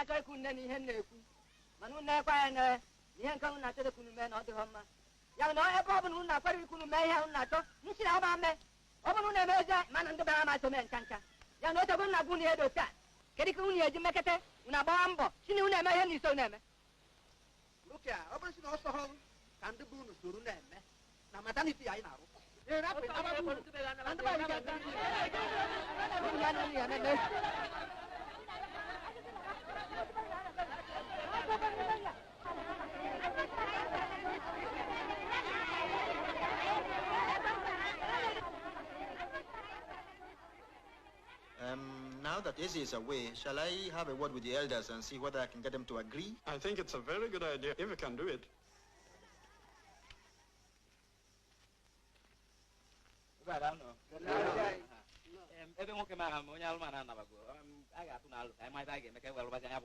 na-achọ ikwu nne na ihe m na-ekwu mana unu ekwe ya na ihe nke unu na-achọ ikwu mee na ọ dịghọ mma ya na ebe ọ bụla unu na-akwara ikwu mee ihe unu na-achọ nsi na ọma mee ọ bụrụ na eme eze mana ndị bara amasị ome ncha ncha ya na otego nna gwu na ihe dị otu a kedu ka unu eji mekete unu agbawa mbọ si na unu eme ihe na iso na-eme Rukia, ọ bụrụ si na ọsọ ọrụ ka ndị bụ unu soro na-eme na mataniti anyị na-arụ Now that Izzy is away, shall I have a word with the elders and see whether I can get them to agree? I think it's a very good idea, if we can do it. Ebe nwoke mara m onye alụmana anabago a ga-atụ n'alụ ka anyị mata a ga-eme ka e were ụbazi anya